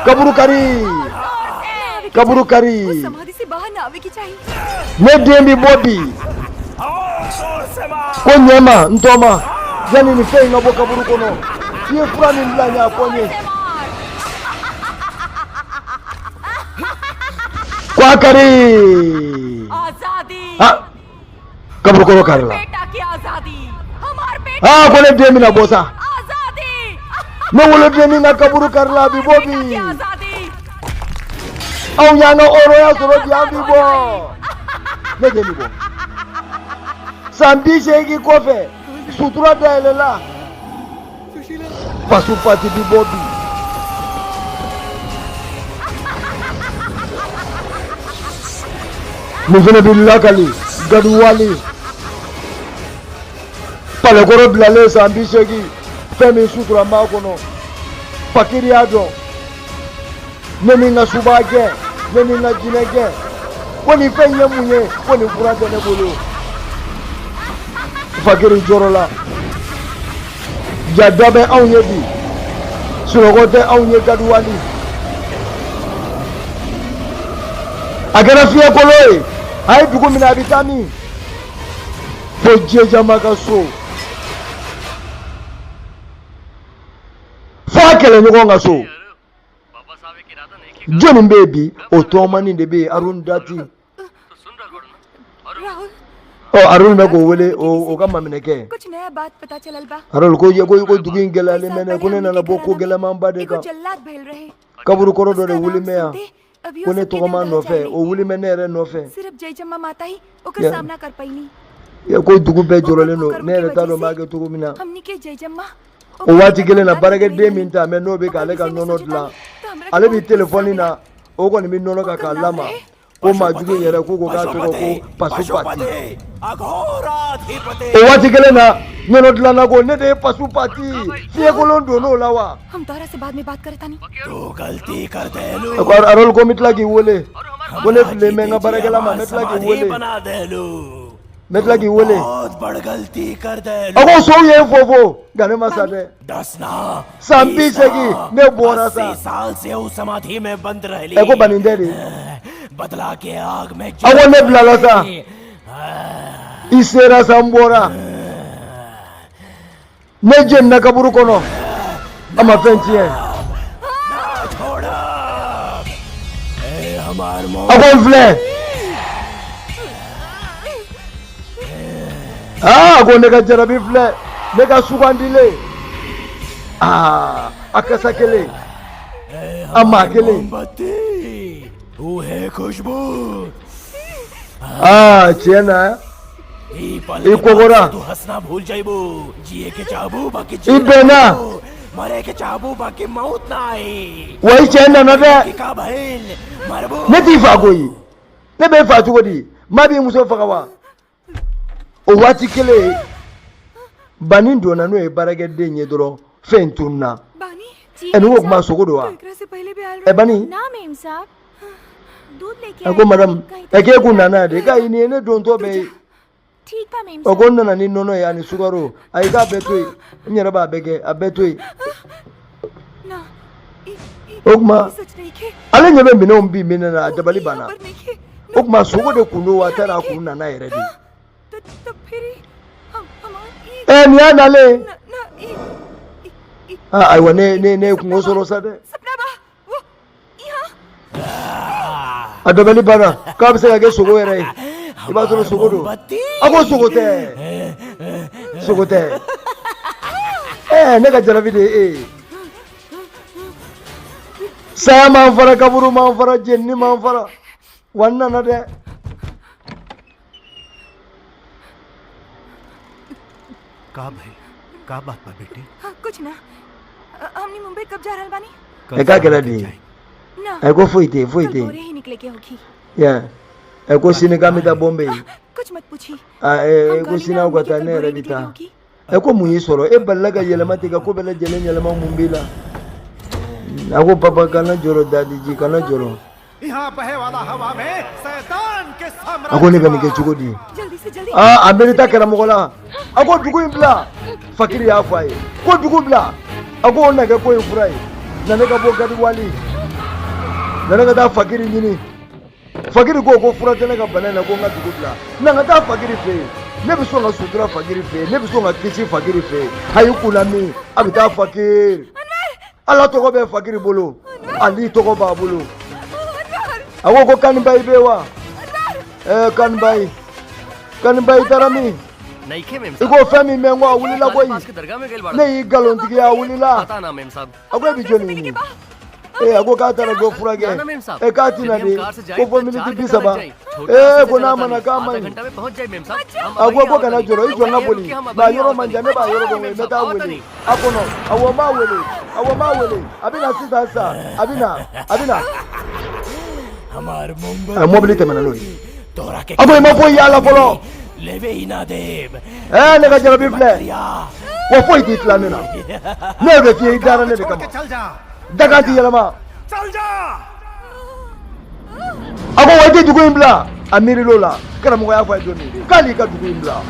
Kaburu kari, kaburu kari. समाधि से बाहर ना आवे की चाहिए। Ne den bi bɔ bi. Ko ɲɛ ma n tɔma, yanni nin fɛn in ka bɔ kaburu kɔnɔ, i ye fura min bila n ɲɛ, a fɔ n ye. Ko a kari. आजादी। Ha, kaburu kɔnɔ kari la. बेटा की आजादी, हमार बेटा। Aa, ko ne den bɛna bɔ sa. आजादी। Ne woloden min ka kaburu kari la, a bi bɔ बेटा bi. की आजादी। Anw y'an ka hɔrɔnya sɔrɔ bi, an bi bɔ. Ne den bi bɔ. San 80 kɔfɛ, sutura dayɛlɛla. Pasupati bi bɔ bi. Nin fana bi lakali Gaduwali palɛkɔrɔ bilalen san 80, fɛn min sutura b'a kɔnɔ, fakiri y'a dɔn. Ne ni n ka suba gɛn, ne ni n ka jinɛ gɛn, ko nin fɛn ye mun ye? Ko nin fura tɛ ne bolo. Fakiri jɔrɔ la. Ja dɔ bɛ anw ye bi, sunɔgɔ tɛ anw ye Gaduwali. A kɛra fiɲɛkolo ye, a ye dugu minɛ, a bɛ taa min fo Jɛjama ka so, fo a kɛlɛɲɔgɔn ka so. Jɔnni bɛ yen bi? O tɔgɔmani de bɛ yen, Arun Dati. Rahul. Ɔ, Arun bɛ k'o wele, o ka maminɛkɛ. कुछ नया बात पता चलल बा। Arun ko dugu in gɛlɛyalen bɛ ne, ko ne nana bɔ ko gɛlɛmanba de एगो kan. जल्लाद भइल रहे। Kaburu kɔrɔ dɔ de उसका नाम wuli bɛ yan. सुनते अभियो Ko ne सबके tɔgɔma दिल nɔfɛ, दहल o wuli bɛ ne yɛrɛ nɔfɛ. जाले। सिर्फ जयचम्मा माता ही ओकर सामना कर पैनी। Ko dugu bɛɛ jɔrɔlen don, ne yɛrɛ t'a dɔn n b'a kɛ cogo min na. हमनी के जयचम्मा O waati kelen na, baarakɛden min ta mɛ, n'o bɛ k'ale ka nɔnɔ dilan, ale bɛ telefɔni na, o kɔni bɛ nɔnɔ kan k'a lama ko maa jugu in yɛrɛ ko k'a tɔgɔ ko Pasupati. O waati kelen na, nɔnɔ dilanna ko ne de ye Pasupati, fiɲɛkolon donn'o la wa. हम तोहरा से बाद में बात करत तानी। तू गलती कर देलू। Ko Arɔli, ko n bɛ tila k'i wele, ko ne filen bɛ n ka baarakɛla ma, n bɛ tila k'i wele. बना देलू। N bɛ tila k'i wele. बहुत बड़ गलती कर देलू। A ko sow ye n fofo, nka ne ma sa dɛ. डसना San 80, ne bɔra sa. 80 साल से उस समाधि में बंद रहली। Ɛ, ko banni tɛ de. बदला के आग में। A ko ne bilala sa, i sera sa, n bɔra. Ne jenina kaburu kɔnɔ, a ma fɛn tiɲɛ. छोड़ा ए हमार A ko n filɛ. Aa, a ko ne ka jarabi filɛ, ne ka sugandilen. Aa, a kasa kelen, a maa kelen. मोमबत्ती वो है खुशबू। Aa, tiɲɛ na. ई पल ई के बाद कोगोरा। से तू हंसना भूल जाइबू, जिए के चाहबू बाकी I bɛnna. मरे के चाहबू बाकी मौत ना आई। Wa i cɛ nana dɛ. की का भइल, मरबू? Ne t'i fa koyi, ne bɛ fa cogo di? Maa b'i muso faga wa? O waati kelen, banni donna, n'o ye baarakɛden ye dɔrɔn, fɛn tununna. बानी। Ɛ, nin ko kuma, sogo don wa? तो एकरा से पहले भी आयल। Ɛ, bani. ना मेम साहब, दूध लेके A ko madame, ɛ, k'e kun nana de k'a ye nin ye ne dontɔ bɛɛ ye. ठीक बा मेम। Ɔ, ko n nana ni nɔnɔ ye ani sukaro. Ayi, k'a bɛɛ to yen, n yɛrɛ b'a bɛɛ kɛ, a bɛɛ to yen. ना, ई ई O tuma ई सच नहीं खे। ale ɲɛ bɛ minɛnw bi minɛ na, a dabali यहाँ banna. पर नहीं खे। O tuma sogo de kun don wa? A taara a kun nana yɛrɛ de. तो फिर ई हम हमार ई Ɛ, nin y'a nalen. ना ना, ई ई ई Aa, ayiwa, ne ye kungo sɔrɔ sa dɛ. सपना बा वो यहाँ। A dabali banna k'a bɛ se ka kɛ sogo yɛrɛ ye, i b'a sɔrɔ sogo don. मोमबत्ती। A ko sogo tɛ, sogo tɛ. Ɛɛ, ne ka jarabi de ye e ye. Saya m'an fara, kaburu m'an fara, jenini m'an fara wa, n nana dɛ. का भाई, का बात बा बेटी? हाँ, कुछ ना। हमनी मुंबई कब जा रहल बानी? Ɛ, k'a kɛra di? ना। Ɛ, ko foyi tɛ yen, foyi कल tɛ yen. भोरे ही निकले के होगी। Ya, ɛ, ko sini k'an bɛ taa Bɔnbɛ yen. कुछ मत पूछी। Aa, हम ɛ, ko कहली sini ना aw ka हमनी के taa, कल ne yɛrɛ भोरे bɛ निकले के taa. होगी। Ɛ, ko mun y'i sɔrɔ? E balila ka yɛlɛma ten, ka ko bɛɛ lajɛlen yɛlɛma, mun b'i la? A ko papa, kana jɔrɔ, dadiji, kana jɔrɔ. यहाँ बहे वाला हवा में शैतान के A ko ne bɛ nin साम्राज्य kɛ cogo di? जल्दी से जल्दी। Aa, a miiri ta karamɔgɔ la. A ko dugu in bila, fakiri y'a fɔ a ye ko dugu bila. A ko o na kɛ ko in fura ye na, ne ka bɔ Gadiwali. Nana ka taa fakiri ɲini. Fakiri ko ko fura tɛ ne ka bana in na, ko n ka dugu bila. Na ka taa fakiri fɛ yen. Ne bɛ sɔn ka sutura fakiri fɛ yen, ne bɛ sɔn ka kisi fakiri fɛ yen. A y'i kun lami, a bɛ taa fakiri. Ala tɔgɔ bɛ fakiri bolo, Ali tɔgɔ b'a bolo. A ko ko Kanibayi bɛ yen wa? Ɛɛ Kanibayi, Kanibayi taara min? I ko fɛn min bɛ n kɔ, a wulila koyi. Ne y'i nkalontigiya, a wulila. A ko e bɛ jɔni ɲini? Ee, a ko k'a taara dɔ furakɛ. E k'a tɛna de, ko fo miniti 30. Ee, ko n'a ma na k'a man ɲi. A ko ko kana jɔrɔ, i jɔ n ka boli. Nka yɔrɔ man jan, ne b'a yɔrɔ dɔn, n bɛ taa wele. A kɔnɔ, awɔ n b'a wele, awɔ n b'a wele. A bɛ na sisan sisan, a bɛ na, a bɛ na. A mɔbili tɛmɛna n'o ye. A ko i ma foyi y'a la fɔlɔ. Ɛɛ, ne ka jarabi filɛ. Wa foyi t'i tila ne na. Ne y'o de f'i ye, i dara ne de kama. Dakan ti yɛlɛma. A ko wa i tɛ dugu in bila. A miiril'o la, karamɔgɔ y'a fɔ a ye don min k'ale ka dugu in bila.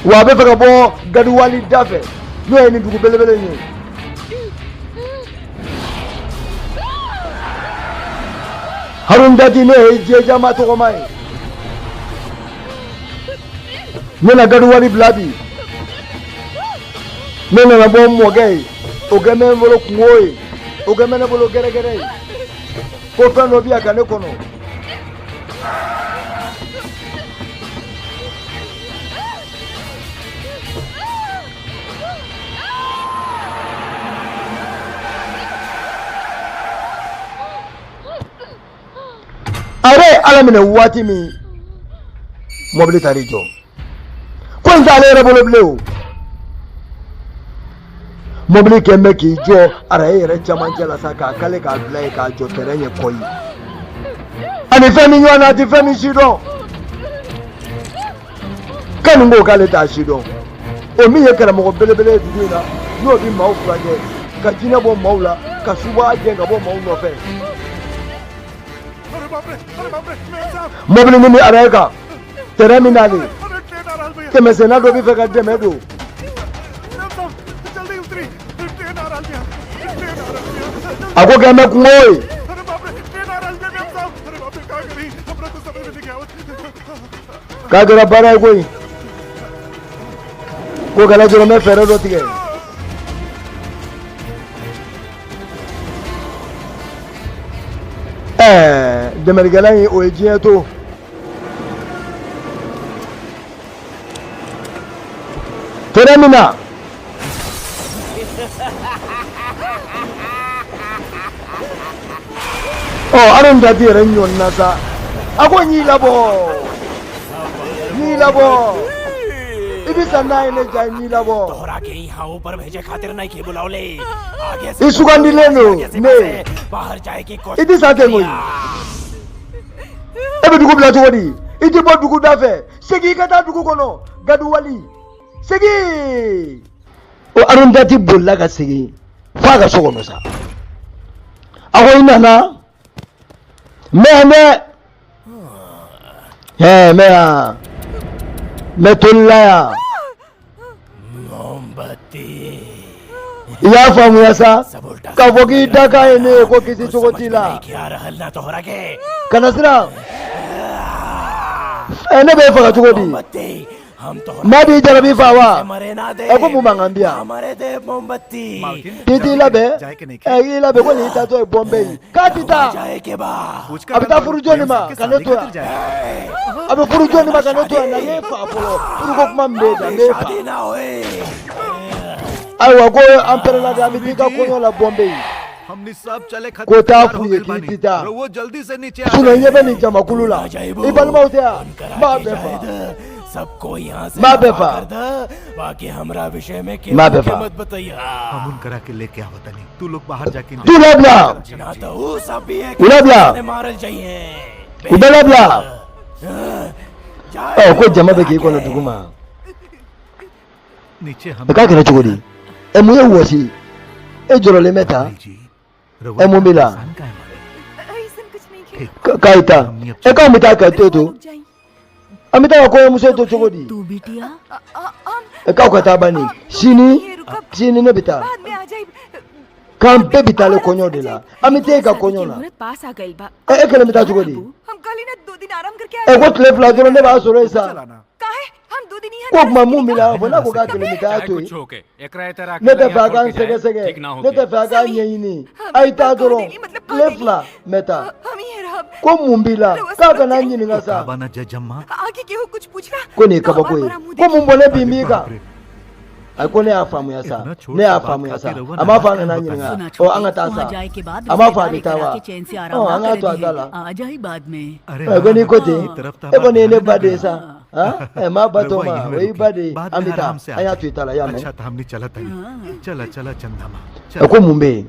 Wa a bɛ fɛ ka bɔ Gadiwali da fɛ, n'o ye nin dugu belebele in ye. Harun Dati, n'o ye jɛjama tɔgɔma ye. Ne na Gadiwali bila bi. Ne nana bɔ n mɔkɛ ye, o kɛ bɛ n bolo kungo ye, o kɛ bɛ ne bolo gɛrɛgɛrɛ ye. Ko fɛn dɔ bɛ yan ka ne kɔnɔ. A yɛrɛ ye Ala minɛ waati min, mɔbili taar'i jɔ. Ko in t'ale yɛrɛ bolo bilen o. Mɔbili kɛn bɛ k'i jɔ araye yɛrɛ camancɛ la sa, k'a kale k'a bila yen, k'a jɔ tɛrɛn ɲɛ kɔ ye. Ani fɛn min ɲɔgɔn na, a tɛ fɛn min si dɔn. Kani ko k'ale t'a si dɔn. O min ye karamɔgɔ belebele ye dugu in na, n'o bɛ maaw furakɛ, ka jinɛ bɔ maaw la, ka subaga gɛn ka bɔ maaw nɔfɛ. Mɔbili min bɛ araye kan, tɛrɛn min n'ale tɛmɛsenna dɔ bɛ fɛ ka dɛmɛ don. A ko kɛ n bɛ kungo ye. K'a kɛra baara ye koyi. Ko kana jɔrɔ, n bɛ fɛɛrɛ dɔ tigɛ. Ɛɛ, dɛmɛlikɛla in, o ye diɲɛ to. Tɛrɛn min na, ɔ Arun Dati yɛrɛ ɲɔnina sa. A ko n y'i labɔ, n y'i labɔ, i bɛ sa n'a ye ne ja, n y'i labɔ. I sugandilen don ne, i tɛ sa ten koyi. E bɛ dugu bila cogo di? I tɛ bɔ dugu da fɛ. Segin i ka taa dugu kɔnɔ, Gaduwali, segin. O Arun Dati bolila ka segin f'a ka so kɔnɔ sa. A ko i nana n bɛ yan dɛ. Ɛɛ, n bɛ yan, n bɛ tolila yan. I y'a faamuya sa k'a fɔ k'i dakan ye ne ye, ko kisi cogo t'i la. Kana siran. Ɛ, ne b'e faga cogo di? Maa b'i jarabi fa wa? Ɛ, ko mun mankan bi yan? K'i t'i labɛn? Ɛ, i labɛn ko nin y'i taatɔ ye Bɔnbɛyi. K'a tɛ taa. A bɛ taa furu jɔnni ma ka ne to yan? A bɛ furu jɔnni ma ka ne to yan? Na n y'e fa fɔlɔ. Furuko kuma min b'e da, n b'e fa. Ayiwa, ko an pɛrɛnna de, an bɛ t'i ka kɔɲɔ la Bɔnbɛyi. Ko taa f'u ye k'i tɛ taa. Sinon ɲɛ bɛ nin jamakulu la, i balimaw tɛ yan, n b'a bɛɛ fa, n b'a bɛɛ fa, n b'a bɛɛ fa. T'u labila, u labila, u bɛɛ labila. Ɔ, ko jama bɛ k'i kɔnɔ dugu ma. K'a kɛra cogo di? Ɛ, mun ye wɔsi? E jɔrɔlen bɛ tan. Ɛ, mun b'i la? K'a ye taa. Ɛ, k'anw bɛ taa ka to to. An bɛ taa ka kɔɲɔmuso to cogo di? Ɛ, k'aw ka taa bani. Sini sini ne bɛ taa. K'an bɛɛ bɛ taa ale kɔɲɔ de la, an bɛ taa e ka kɔɲɔ la. पास आ गइल बा. Ɛ, e kelen bɛ taa cogo di? हम कल ही ना 2 दिन आराम करके Ɛ, ko tile 2 dɔrɔn ne b'a sɔrɔ yen sa. चला ना. काहे हम 2 दिन यहाँ Ko tuma mun b'i la, fo n'a ko k'a kelen bɛ taa, a चाहे to yen. कुछ होके एकरा एतरा Ne tɛ अकेला fɛ a यहाँ k'an छोड़ के जाए, sɛgɛsɛgɛ, ठीक ना ne होके. tɛ fɛ a k'an ɲɛɲini. A ye taa dɔrɔn, tile 2 n bɛ taa. हम ही है रहब. Ko mun b'i la, k'a kana n ɲininka का sa. बाना जजम्मा? आगे केहू कुछ पूछला Ko nin ye तो kabako हमार ye. बड़ा मुंह Ko mun bɔnɛ bin b'i बाप kan. रे. A ko ne y'a faamuya sa, इतना छोट ne y'a सा बात faamuya sa. खातिर रउआ A m'a fɔ a नाराज nana काहे n ɲininka. सुना Ɔ, an ka छोटी, taa वहाँ sa. जाए के बाद A m'a fɔ a रिश्तेदार bɛ taa एकरा wa? के चैन से आराम Ɔ, ना an k'a करे to a ta दिहे। la. आ जाई बाद में. अरे Ɛ, ko n'i ko ten, ई तरफ तो e kɔni ye ne हमार ba de ye ध्यान sa. ना. Han, ɛ, m'a ba tɔ रउआ ma, यहीं o में y'i रुकी। ba de ye. बाद An में bɛ taa, आराम से आ an y'a जाई। To i ta la, i y'a mɛn. अच्छा तो हमने चला तनी, चला चला चंदा माँ. Ɛ, ko mun bɛ yen?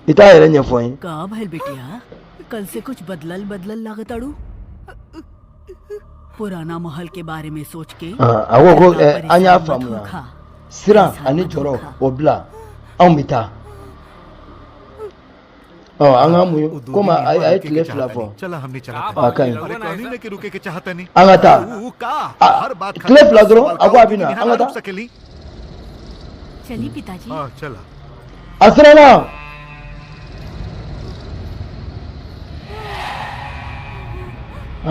I t'a yɛrɛ ɲɛfɔ n ye. का भइल बिटिया, कल से कुछ बदलल बदलल लागताड़ू? पुराना महल के बारे में सोच के Ah, a ko ko इतना ɛ, an y'a परेशान मत faamuya. होखा. Siran ani jɔrɔ, o bila, anw bɛ taa. Ɔ, an k'an muɲu komi a ye tile 2 fɔ. चला हमने चला. A ka ɲi. अरे कहनी ने कि रुके के चाहता नहीं. An ka taa. ऊ का आ, हर बात tile 2 dɔrɔn, a ko a bɛ na, an ka taa. सकेली. चली पिताजी. हां, चला. A siranna.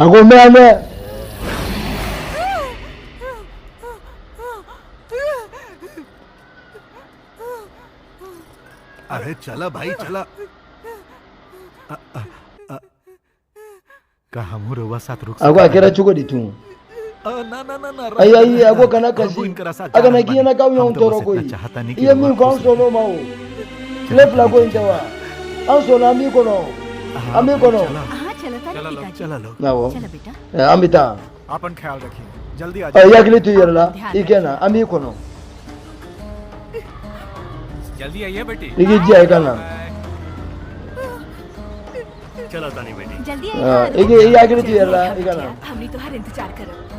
A ko n bɛ yan dɛ. अरे चला भाई, चला. अ, अ, अ, का हमहू रउआ साथ रुक A ko a kɛra cogo di tun? अ, ना ना ना ना. Ayi ayi, a ko kana हमहू kasi, इनकरा साथ a kana जा k'i रहल ɲɛna k'aw बानी। y'anw हम तो tɔɔrɔ बस koyi. इतना चाहता नहीं I कि ye min रउआ fɔ, an खुश sɔnn'o ma. O tile 2 ko in tɛ wa? An sɔnna, an b'i kɔnɔ, रहे। an b'i kɔnɔ. चला. हाँ, चलता ना पिताजी. चला लोग. Awɔ. चला बेटा. Ɛ, an bɛ taa. अपन ख्याल रखिए, जल्दी आ Ɛ, i जाइए. hakili to i yɛrɛ la, i kɛ na, an b'i kɔnɔ. जल्दी आइए बेटी. I k'i jija i ka na. चला तानी बेटी. जल्दी Ɛ, i k'i i hakili to i yɛrɛ la, i ka na. हमने तो हर इंतजार करब.